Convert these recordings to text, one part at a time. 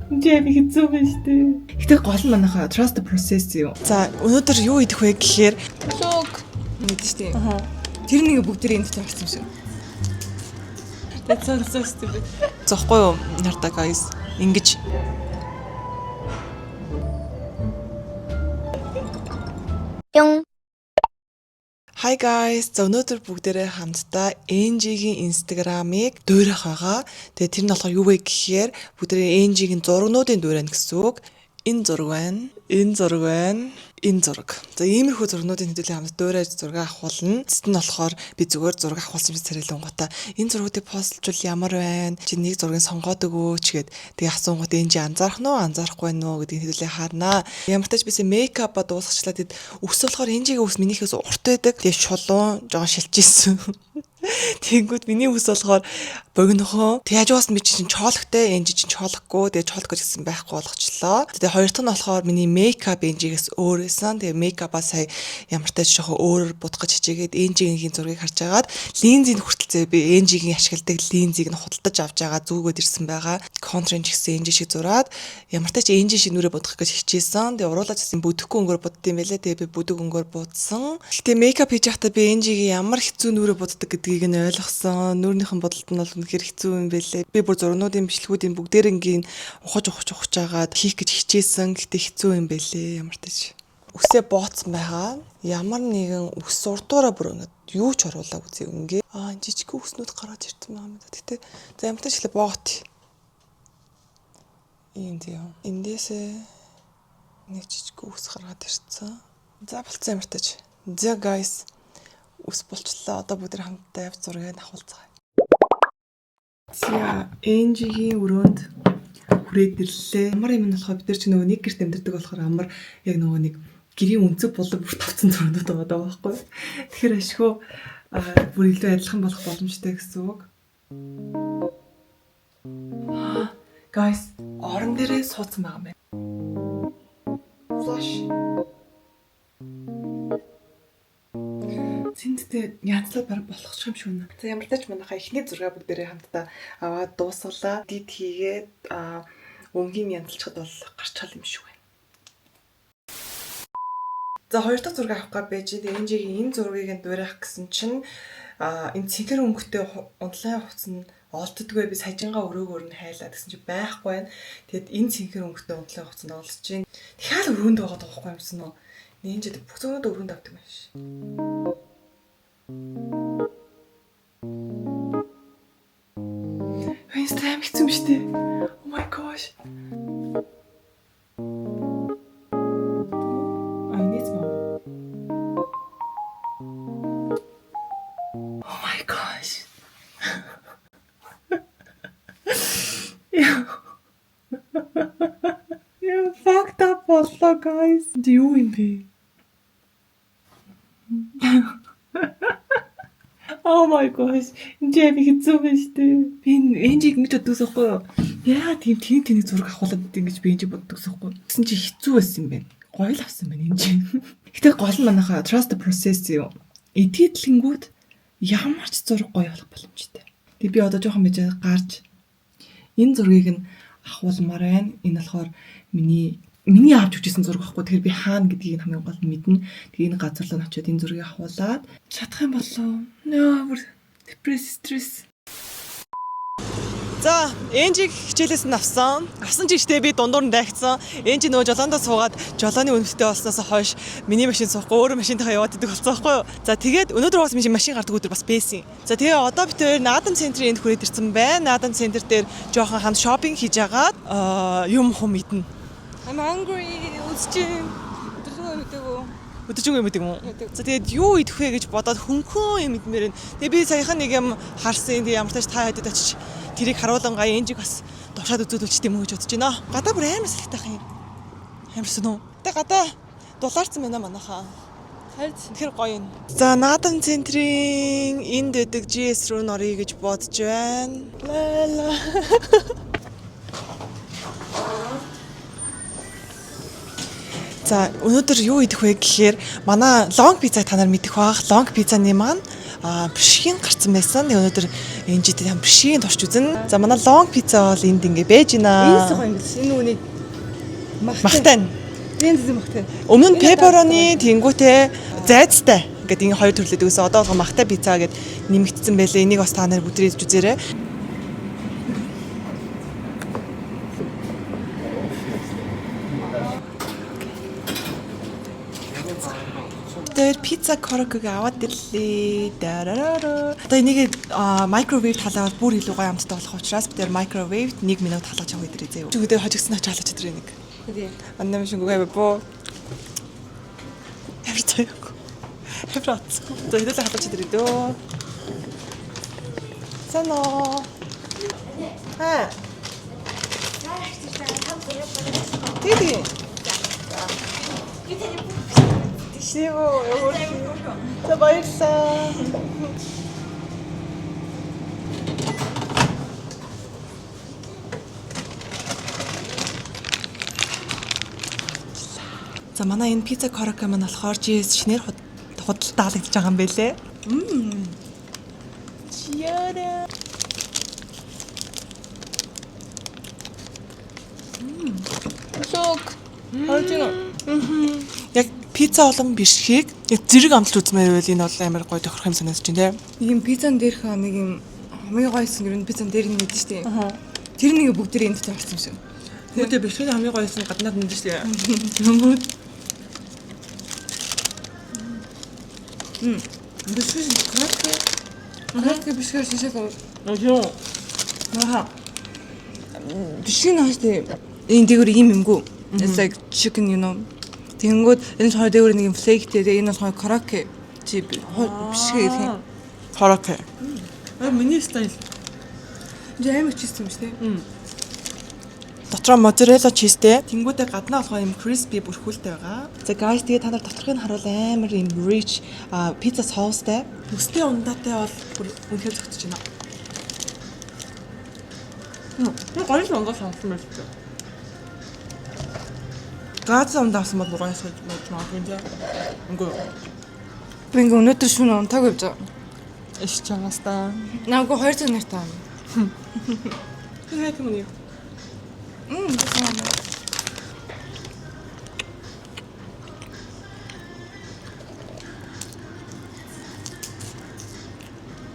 Энд би хэцүү байна шүү дээ. Гэтэ гол нь манайхаа trust the process юм. За, өнөөдөр юу идэх вэ гэхээр Луг. мэдэн шүү дээ. Аа. Тэр нэг бүгд энд дотор орсон юм шиг. That sounds so stupid. Зохгүй юу? Нартаа guys. Ингиж. 뿅. Hi guys. За, өнөөдөр бүгдээрээ хамтдаа NG-гийн Instagram-ыг дуурайх байгаа. Тэгээ тэр нь болохоор юу вэ гэхээр бүгдээрээ NG-гийн зургнуудын дуурайна гэсэн үг. Энэ зураг байна. Энэ зураг байна. Энэ зураг. За, иймэрхүү зургнуудын хэдүүлээ хамт дуурайж зураг авахулна. Эцэст нь болохоор би зүгээр зураг авахулсан юм царайлангуудаа энэ зургуудыг постлжвал ямар байна? Чи нэг зургийг сонгоод өгөөч гэд. Тэгээ асуунгууд энэ чи анзаарах нь уу, анзаарахгүй нь уу гэдгийг хэдүүлээ харнаа. Ямар ч тач бисээ мейкапа дуусгачлаа. Тэд өс болохоор энэ жигээ өс минийхээс урт байдаг. Тэгээ шулуун жоохон шилжижсэн. Тэнгүүд миний үс болохоор богинохоо. Тэг хажуугаас нь би чинь чоологтой, энэ чинь чоологгүй. Тэгээ чоолох гэж гэсэн байхгүй болгочлоо. Тэгээ хоёр дахь нь болохоор миний мейкап энжигээс өөр байсан. Тэгээ мейкапаа сая ямар ч тач жоохон өөрөөр будах гэж хичээгээд энжигийн зургийг харж агаад линзийг хүртэлцээ би энжигийн ашигладаг линзийг нь худалдаж авч байгаа зүгөөд ирсэн байгаа. Контрын ч гэсэн энжи шиг зураад ямар ч тач энжи шиг нүрээ будах гэж хичээсэн. Тэгээ уруулаач гэсэн бүдэхгүй өнгөөр буддсан байлээ. Тэгээ би бүдэг өнгөөр будсан. Гэтэ мейкап хийж байхдаа би энжигийн ямар хэцүү нүрээ буддаг гэдгийг нь ойлгосон. Нүрнийхэн будалт нь бол үнэхээр хэцүү юм байлээ. Би бүр зурнуудын бичлэгүүдийн бүгдээрэнгийн ухаж ухаж ухаж агаад хийх гэж хичээсэн. Гэтэ хэцүү юм байлээ. Ямар тач үсээ бооцсон байгаа. Ямар нэгэн үс урдуураа бүр ингээд юу ч оруулаагүй зэ үнгээ. Аа, жижиг үснүүд гараад ирсэн байгаа юм да. Гэтэ за, ямар тач ихлэ боогот. Ийм зэ. Эндээсээ нэг жижиг үс гаргаад ирсэн. За, болцсон ямар тач. За guys, үс болчлоо. Одоо бүгд хамтдаа явж зургийг авахулцгаая. За, Энжигийн өрөөнд хүрээд ирлээ. Амар юм нь болохоор бид нар чи нөгөө нэг гэрт амьдардаг болохоор амар яг нөгөө нэг гэрийн өнцөг болон бүр тавцсан зурнууд байгаа даа байхгүй. Тэгэхээр ашгүй бүр илүү адилхан болох боломжтой гэсэн үг. Guys, орон дээрээ суудсан байгаа юм байна. Flush. Зинттэй янзлаа баг болох юм шиг байна. За, ямар ч тач манайхаа эхний зураг бүгдээрээ хамтдаа аваад дуусгалаа. Дид хийгээд өнгийн янзлчхад бол гарчхал юм шиг байна. За, хоёр дахь зураг авах га байж. Тэгээ энэ энэ зургийг нь дуурайх гэсэн чинь энэ цэнхэр өнгөтэй унтлан хувцас нь олддгоо, би сажингаа өрөөгөр нь хайлаа гэсэн чи байхгүй байна. Тэгэд энэ цэнхэр өнгөтэй унтлан хувцас нь олдож чинь. Тэгэхээр өрөөнд байгаа байхгүй юмсан уу? Нинжид бүх зургууд өрөөнд авдаг юм биш. Инстаграм хэцүү юм шүү дээ. Oh my gosh. I need more. Oh my gosh. Яа. Яа, fucked up боллоо guys. Юу юм бэ? Oh my gosh. Энэ чи амар хэцүү байна шүү дээ. Би энэ жиг ингэж боддог байхгүй юу? Яагаад тийм тэнэг тэнэг зураг авахулаад ингэж би энэ жиг боддог байхгүй юу? Гэсэн чи хэцүү байсан юм байна. Гоё л авсан байна энэ жиг. Гэтэ гол нь манайхаа trust the process юм. Этгээдлэнгүүд ямар ч зураг гоё болох боломжтой. Тэгээ би одоо жоохон байж гарч энэ зургийг нь авахулмаар байна. Энэ болохоор миний авч өгчсэн зураг байхгүй. Тэгэхээр би хаана гэдгийг нь хамгийн гол нь мэднэ. Тэгээ энэ газар руу очиод энэ зургийг авахулаад чадах юм болов. Нөө бүр депресс, стресс. За, Энжиг хичээлээс нь авсан. Авсан ч ихтэй би дундуур нь дайгцсан. Энжи нөгөө жолоондоо суугаад жолооны үнэтэй болсноос хойш миний машин суухгүй өөрөө машинтайхаа яваад идэг болсон байхгүй юу? За, тэгээд өнөөдөр бас миний машин гардаг өдөр бас байсан. За, тэгээ одоо бид хоёр Наадам центрийн энд хүрээд ирсэн байна. Наадам центр дээр жоохон хамт шопинг хийж агаад юм хум идэнэ. I'm hungry. Үзэж чинь. Өдөржингөө мэдээгүй. Өдөржингөө юм идэг юм уу? За, тэгээд юу идэх вэ гэж бодоод хөнхөн юм идмээр байна. Тэгээ би саяхан нэг юм харсан. Тэгээ ямар ч тач та хэдэд очиж тэрийг харуулангаа энжиг бас тушаад үзүүлчихдэг юм уу гэж бодож байна. Гадаа бүр амар салхитайх юм. Амар сүнөө. Тэгээ гадаа дулаарсан байна манайхаа. Харин Тэгэхээр гоё юм. За, Наадам центрийн энд байдаг GS руу норъё гэж бодож байна. Ла ла. За, өнөөдөр юу идэх вэ гэхээр манай Long Pizza та нар мэдэх бах. Long Pizza-ны маань бишгийн гарцсан байсан. Тэгээ өнөөдөр Энжитэй там бишийн турч үзэн. За, манай long pizza бол энд ингээ байж Энэ гинэ. гоё юм биш. Энэ үнийг махтай. Махтай. Энэ зэн махтай. Өмнө нь pepperoni тэнгүүтээ зайцтай гэдэг ингээ хоёр төрлөд өгсөн. Одоо болгоо махтай пицца гэд нэмэгдсэн байлээ. Энийг бас та нар бүгд идэж үзээрэй. Тэр пицца короког аваад ирлээ. Дарарара. Одоо энийг microwave халаагаад бүр илүү гоё амттай болох учраас бид тэр microwave 1 минут халааж авах идрээ заяа. Чүгдээ хожигдсон очиж халаач идрээ нэг. Тийм. Аннам шингүүгээ боо. Ямар заяагүй. Ямар атсгүй. За, хэдүүлээ халаач идрээ дөө. Санаа. Аа. Тий. Тийшээ өөр. За, баярлалаа. За, манай энэ пицца корока маань болохоор GS шинээр худалдаалагдж байгаа юм байлээ. Мм. Чиара. Шок. Оржино. Яг пицца болон бишхийг яг зэрэг амтлж үзмээр байвал энэ бол амар гоё тохирох юм санагдаж байна те. Нэг юм пиццан дээрх нэг юм хамгийн гоёсэн ер нь пиццан дээр нь мэдэн штэ. Тэр нэг бүгд тэр энд орсон юм шиг. Тэгвэл бишхний хамгийн гоёсэн гаднаад мэдэн шүү дээ. Тэнгүүд. Бишгэр краке. Краке бишгэр шишээ. Юу? Аха. Бишгэр нааш тий. Энэ дээгүүр ийм юмгүй. It's like chicken. Тэнгүүд энэ болохоор дээгүүр нэг юм flake тэй, тэгээ энэ болохоор краке чи бишгэр гэх юм. Короке. Аа, миний style. Энд амар cheese юм шүү дээ. Дотроо моцарелла cheese тэй. Тэнгүүдээ гаднаа болохоор юм crispy бүрхүүлтэй байгаа. За guys, тэгээ та нар доторхыг харуул, амар юм rich пицца соустай. Мөстэй ундаатай бол бүр үнэхээр зөгтөж байна. Мм, гоё л ундаа сонгосон байх шүү. Газ ундаа авсан бол гоё сууж магадгүй тийм. Үгүй. Би ингээ өнөөдөр шөнө унтаагүй явж байгаа. Иш чамаас та. Наагүй 2 цаг нартай. Тэр хайх юм уу? Мм, тийм.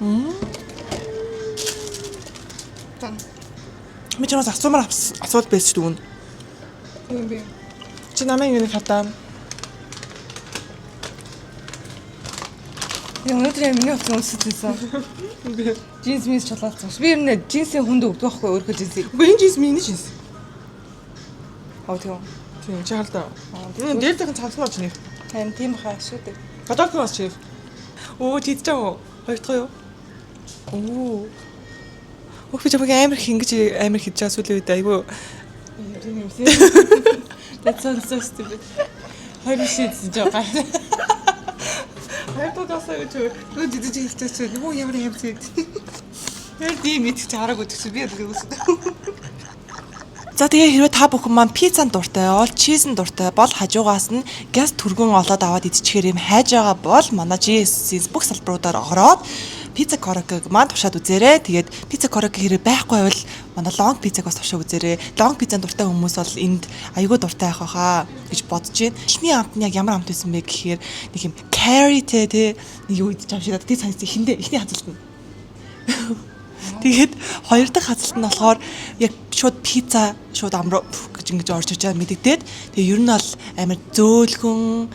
Мм. Би чамаас асуумаар асуулт байсан шүү дээ. Тийм би. Чи намайг ингэ хатаа. Тэгээ өнөөдөр яг миний утас өмсөж байсан. Джинс минь чулаалцсан ш. Би ер нь джинсийн хүнд өгдөг байхгүй өөрийнхөө джинсийг. Үгүй, энэ джинс миний джинс. Аа, тийм. Тийм, чи хардаа. Энэ дээр дахин цамцсан болж нэ. Харин тийм хаа шүү дээ. Гадаадхан бас чи. Өө, тийдэж байгаа уу? Хоёр дахь юу? Оо. Өөх, би чамайг амар хингэж амар хийж байгаа сүүлийн үед айгүй. Тийм юм шиг. That's all so stupid. Хоёр шийдсэн жоо гай. Хоёр дахь асаа гэж юу дидэж хэлчихсэн. Нөгөө ямар юм зэд. Тэр тийм мэдчих чараагүй гэсэн би л үгүй. За, тэгээ хэрвээ та бүхэн маань пиццанд дуртай бол, cheese эн дуртай бол, хажуугаас нь газ түргэн олоод аваад идчихээр юм хайж байгаа бол манай GSC-с бүх салбаруудаар ороод пицца короког маань туршаад үзээрэй. Тэгээд пицца корок хэрэг байхгүй байвал манай long пиццаг бас туршаад үзээрэй. Long пиццанд дуртай хүмүүс бол энд айгүй дуртай байх байхаа гэж бодож байна. Эхний амт нь яг ямар амт байсан бэ гэхээр нэг юм curry те нэг юу идэж авшиг надад тий санагдсан хиндэ эхний хазалт нь. Тэгээд хоёр дахь хазалт нь болохоор яг шууд пицца шууд ам руу гэж ингэж орж иж байгаа мэдэгдээд, тэгээ ер нь бол амар зөөлхөн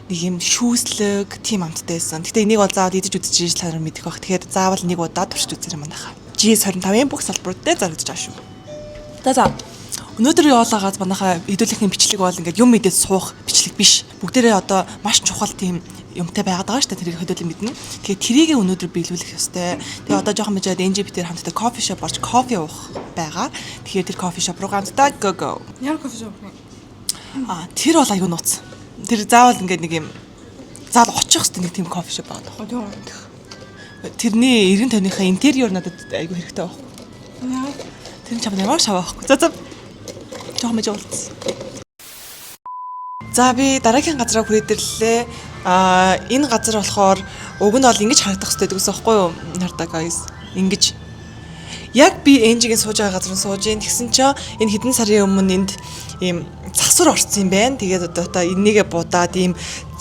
нэг юм шүүслэг тийм амттай байсан. Гэтэ энийг бол заавал идэж үзэж та нар мэдэх бах. Тэгэхээр заавал нэг удаа туршиж үзээрэй манайхаа. GS25-ын бүх салбарууд дээр зарагдаж байгаа шүү. За. Өнөөдөр явуулаагаас манайхаа хэдүүлэхний бичлэг бол ингээд юм мэдээд суух бичлэг биш. Бүгдээрээ одоо маш чухал тийм юмтай байгаад байгаа шүү дээ. Тэрийг хэдүүлэн мэднэ. Тэгэхээр тэрийг өнөөдөр биелүүлэх ёстой. Тэгээ одоо жоохон бижаад NGP дээр хамтдаа coffee shop орж кофе уух байгаа. Тэгэхээр тэр coffee shop руу хамтдаа go go. Ямар coffee shop вэ? Аа, тэр бол аюу нууц. Тэр заавал ингээд нэг юм заавал очих хэрэгтэй нэг тийм coffee shop байгаа. Оо, тийм. Тэрний эргэн тойрныхаа interior надад айгүй хэрэгтэй байхгүй. Яа. Тэр нь чамд ямар шаваа байхгүй. За. Жоохон мэж уулзсан. За, би дараагийн газараа хүрээд ирлээ. Аа, энэ газар болохоор уг нь бол ингэж харагдах хэрэгтэй гэсэн байхгүй юу? Хардаа guys. Ингэж. Яг би Энжигийн сууж байгаа газар нь сууж ийн. Тэгсэн чинь энэ хэдэн сарын өмнө энд ийм засвар орсон юм байна. Тэгээд одоо та энийгээ будаад ийм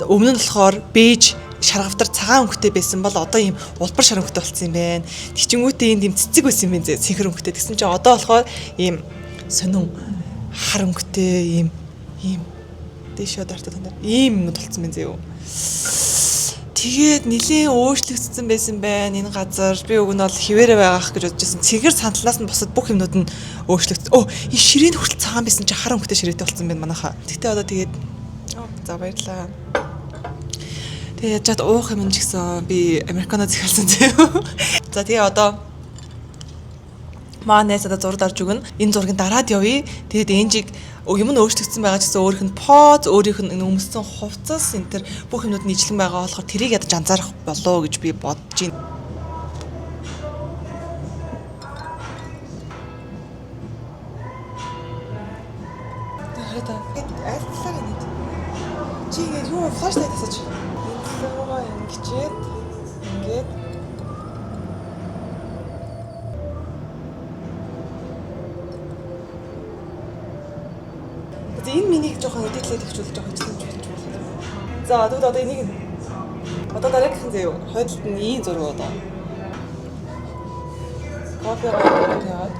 өмнө нь болохоор бэж шаргавдар цагаан өнгөтэй байсан бол одоо ийм улбар шар өнгөтэй болсон юм байна. Тэгчингүүтээ энд ийм цэцэг байсан юм байна. Цэнхэр өнгөтэй. Тэгсэн чинь одоо болохоор ийм сонин хар өнгөтэй ийм ийм дээшээ дартаа тань ийм юмнууд болцсон байна зөө. Тэгээд нилээн өөрчлөгдсөн байсан байна энэ газар. Би уг нь бол хിവэрэ байгаах гэж бодож байсан. Цэгэр сандлаас нь бусад бүх юмнууд нь өөрчлөгдсөн. Оо, энэ ширээнд хүртэл цагаан байсан чи хар өнгөтэй ширээтэй болсон байна манайхаа. Тэгтээ одоо тэгээд за баярлаа. Тэгээ яаж чад уух юм ч гэсэн би американо захиалсан зөө. За тэгээ одоо манай найз одоо зураг дарж өгнө. Энэ зургийг дараад явъя. Тэгээд Энжиг юм нь өөрчлөгдсөн байгаа ч гэсэн өөрийнх нь поз, өөрийнх нь өмссөн хувцас энэ төр бүх юмнууд нь ижлэн байгаа болохоор тэрийг ядаж анзаарах болоо гэж би бодож байна. Хараа аль талаар энэ? Чи ингэж юу flashlight асаач. Энэ талаараа ингэчээд ингээд энэ миний жоохон edit лээд өгчүүл жоохон хэцүү болж байна. За тэгвэл одоо энийг одоо дараагийнхан заяа хойдолд нь ийм зураг одоо. Кофе тавиад.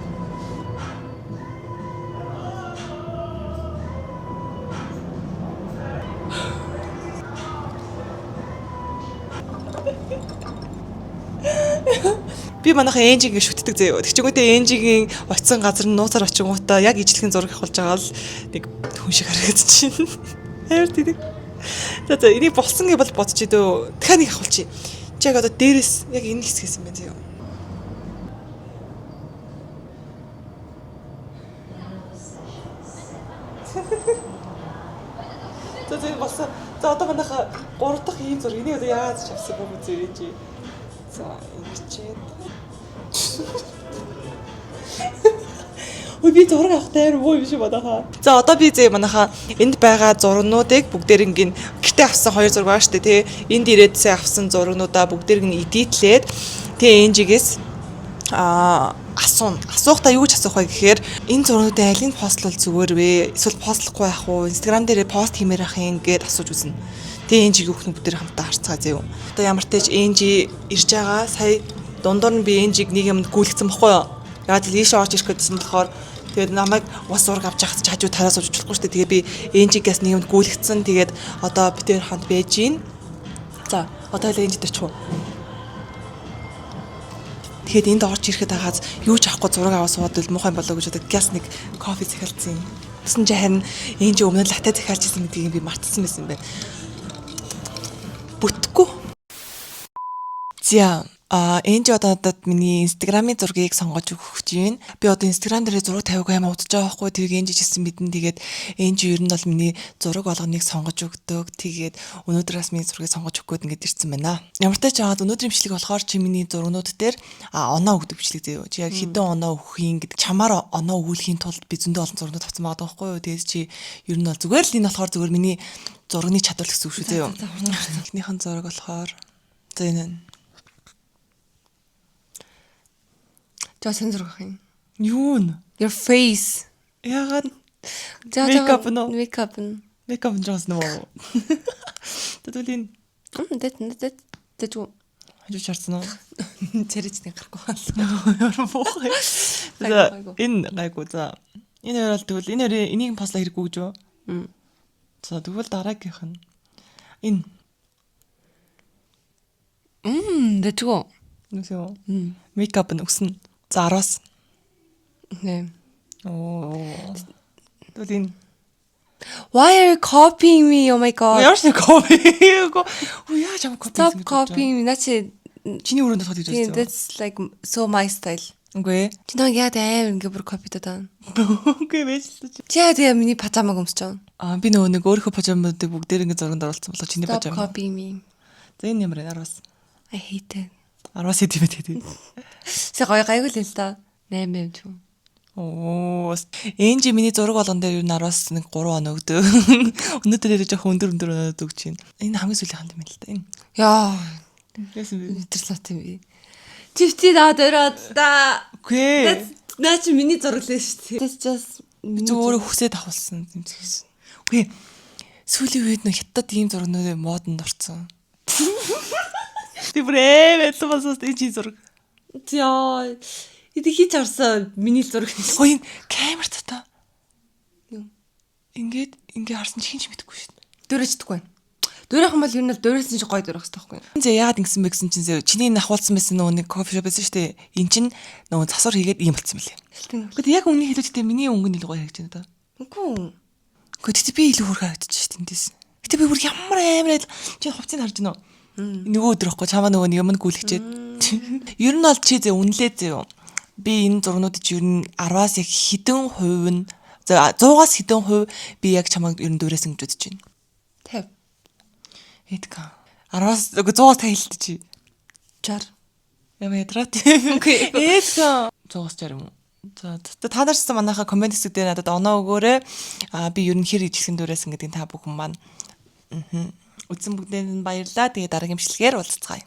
Би манайхан Энжигээ шүтдэг заяа. Тэгчгүүтээ Энжигийн очисон газар нь нууцаар очингуудаа яг ижлэхэн зураг авахулж байгаа л нэг хүн шиг харагдаж байна. Амар тэнэг. За за энийг болсон гэж бол бодож идөө. Дахиад нэг авахулчих. Чи яг одоо дээрээс яг энэ хэсгээс юм байна заяа. За за болсон. За одоо манайха 3 дахь ийм зураг. Энийг одоо яагаад ч авсан бэ үзээ Энжи. За ингэчээд. Ой би зураг авах тайр муу юм шиг манайхаа. За одоо би зэ манайхаа энд байгаа зургнуудыг бүгдээр ингэн гэртээ авсан хоёр зураг байгаа шүү дээ тий. Энд ирээд сая авсан зургнуудаа бүгдээр нь edit лээд тий Энжигээс асууна. Асуухтаа юу гэж асуух вэ гэхээр энэ зургнуудын алийг post лол зүгээр вэ? Эсвэл post лохгүй байх уу? Instagram дээрээ пост хиймээр ах юм гээд асууж үзнэ. Тэгээ Энжигийн хүүхэн бүгдээр хамтдаа харцгаа зөө. Одоо ямар ч тач Энжи ирж байгаа. Сая дундуур нь би Энжиг нэг юмд гүйлгцэн бохгүй юу? Яг л ийшээ орж ирэх гэдсэн болохоор тэгээд намайг ус зураг авч яхад ч хажуу тараа сууж болохгүй шүү дээ. Тэгээ би Энжигээс нэг юмд гүйлгцэн. Тэгээд одоо би тэр хамт байж гин. За одоо л Энжид очих уу? Тэгэхээр энд орж ирэхэд агаас юу ч авахгүй зураг аваа суугаад бол муухай болоо гэж бодоод гяс нэг кофе захиалсан юм. Тэгсэн чинь харин энэ чи өмнө нь латте захиалж исэн гэдгийг би мартсан байсан юм байна. Бүтггүй. За энэ ч одоо надад миний Instagram-ын зургийг сонгож өгөх гэж байна. Би одоо Instagram дээр зураг тавиаг амар удаж байгаа байхгүй. Тэрийг энэ жижигсэн мэдэн. Тэгээд энэ чи ер нь бол миний зураг болгоныг сонгож өгдөг. Тэгээд өнөөдрөөс миний зургийг сонгож өгөх гээд ингээд ирсэн байна. Ямар ч тач аваад өнөөдрийн бичлэг болохоор чи миний зургнууд дээр оноо өгдөг бичлэг заяа. Чи яг хэдэн оноо өгөх юм гэдэг чамаар оноо өгүүлэхийн тулд би зөндөө олон зургнууд авсан байгаа байхгүй юу. Тэгээд чи ер нь бол зүгээр л энэ болохоор зүгээр миний зургийн чадвар гэсэн үг шүү заяа. Эхнийхэн зураг болохоор за энэ нь. Жоо сэн зураг ах юм. Юу н? Your face. Яагаад За Makeup нь уу? Makeup нь. Makeup нь жоос нөө. Тэгвэл энэ Дэт дэт дэт үү. хажуу чарсан уу? Царайч нэг гарахгүй байна. Ямар муухай. За энэ гайгүй за. Энэ хоёр бол тэгвэл энэ хоёрын энийг post лоо хэрэггүй гэж юу? За тэгвэл дараагийнх нь энэ Дэт үү. нүс юу? Makeup нь өснө. За 10-аас. Нэ. Оо. Тэгвэл энэ Why are you copying me? Oh my god. Ямар ч нэг copy. Үу яаж ам copy Stop copying me. Наа чи Чиний өрөөнд болохоор гэж тийм бодсон. that's like so my style. Үгүй ээ. Чи нэг яа амар ингээ бүр copy даад байна. Үгүй байж л чи. Чи яа тэгээ миний пажамаг өмсөж байгаа. Аа би нөгөө нэг өөрийнхөө пажамуудыг бүгдээр ингээ зурганд оруулсан болоо чиний Stop пажама. copying me. За энэ ямар вэ? 10-аас. I hate it. 10-аас хэд юм бэ тэгээд. Сэ гоё гайгүй л л да. 8 8 ч юм. Оо, Энжи миний зураг болгон дээр ер нь 10-аас нэг 3 оноо өгдөг. Өнөөдөр дээр жоохон өндөр өндөр оноо өгч байна. Энэ хамгийн сүүлийн ханд юм л да. Энэ. Яа, Яасан бэ? өдөрлөт юм би. Чивти даа дөрөөд да. Үгүй. Наа чи миний зураг лээ шүү дээ. That's just миний Зөв өөрөө хүсээд авахулсан юм зүгсэн. Үгүй. Сүүлийн үед нөх хятад ийм зургнууд модонд орсон. Би бүр ээ байлаа басаас энэ чи зураг. Яа. Эд хийж харсан миний л зураг. Хөөе, энэ камер татаа. Юу? Ингээд ингээ харсан чи хинч мэдэхгүй шүү дээ. Дөрөждөггүй. Дөрөх юм бол ер нь л дөрөөсөн чи гоё дөрөх хэрэгтэй байхгүй юу? Зэ яагаад ингэсэн бэ гэсэн чинь зэ чиний энэ ахуулсан байсан нөгөө нэг coffee shop байсан шүү дээ. Эн чин нөгөө засвар хийгээд ийм болцсон мөлий. Гэхдээ яг үнийн хэлвэл гэтээ миний өнгө нь илүү гоё харагдаж байна даа. Үгүй. Гэхдээ тэгтээ би илүү хөөрхөн харагдчих шүү дээ тэндээс. Гэтэ би бүр ямар амар айл чи хувцсыг харж байна уу? Нөгөө өдөр ихгүй чамаа нөгөө нэг юм гүйлгчээд. Ер нь бол чи зэ үнэлээ зэ юу. Би энэ зургнуудыг чи ер нь 10-аас яг хэдэн хувь нь за 100-аас хэдэн хувь би яг чамайг ер нь дүүрээсэн гэж бодож байна. 50. Эдка. 10-аас үгүй 100-аас 50 хэлдэг чи. 60. Ямар ядраад. Үгүй. Эдка. 100-аас 60 юм уу? За та нар ч гэсэн манайхаа comment хэсэг дээр надад оноо өгөөрэй. Аа, би ер нь хэр ижилхэн дүүрээсэн гэдгийг та бүхэн маань үзсэн бүгдээнд нь баярлалаа. Тэгээ дараагийн бичлэгээр уулзцгаая.